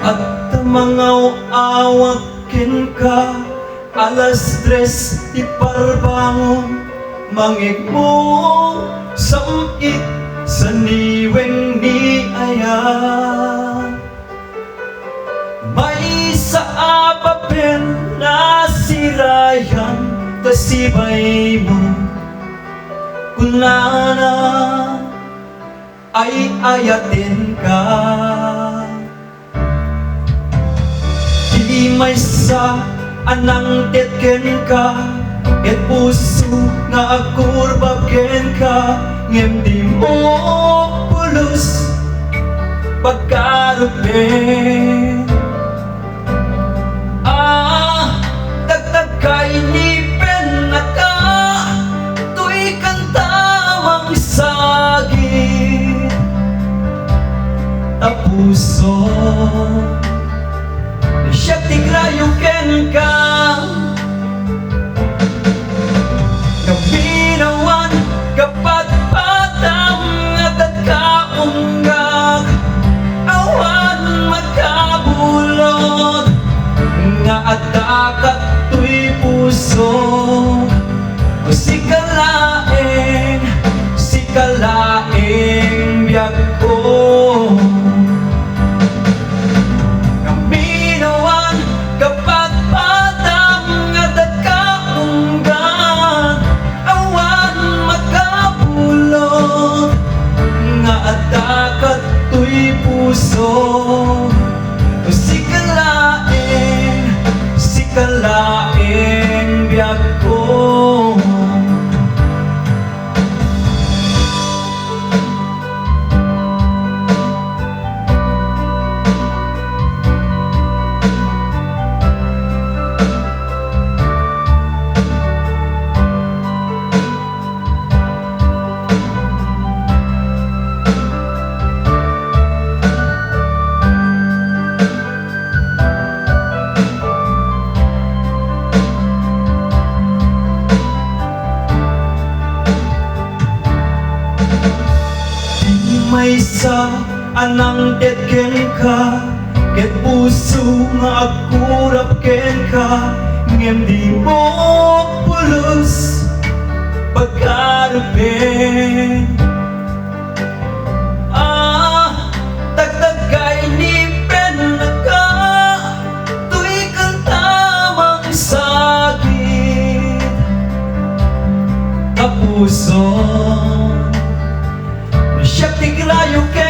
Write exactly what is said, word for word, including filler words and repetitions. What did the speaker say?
Adda mangaw-awag kenka, alas tres ti parbangon, mangegmo, sam-it, saniweng ni ayat. Maysa a papel nasirayan ta sibaymo, kunana, ay-ayatenka. Ti maysa a nangted kenka, ket puso nga agkurbab kenka, ngem dimo pulos pagkarupen. Ah, tagtagkaynipennaka, toy kanta mangsagit. Ta puso, siak ti grayo kenka. Kaminawan, kapatpatam, nga tagkaunggak, awan makabulod, nga adda kat toy puso. Sika laeng, sika laeng biagko. Kaminawan, kapatpatam, nga tagkaunggan, awan makabulod, nga adda kat toy puso. Sika laeng, sika laeng biagko. Ti maysa a nangted kenka, ket puso nga agkurap kenka, ngem dimo pulos pagkarupen. Ah, tagtagkaynipennaka, toy kanta mangsagit. Ta puso, siak ti grayo kenka.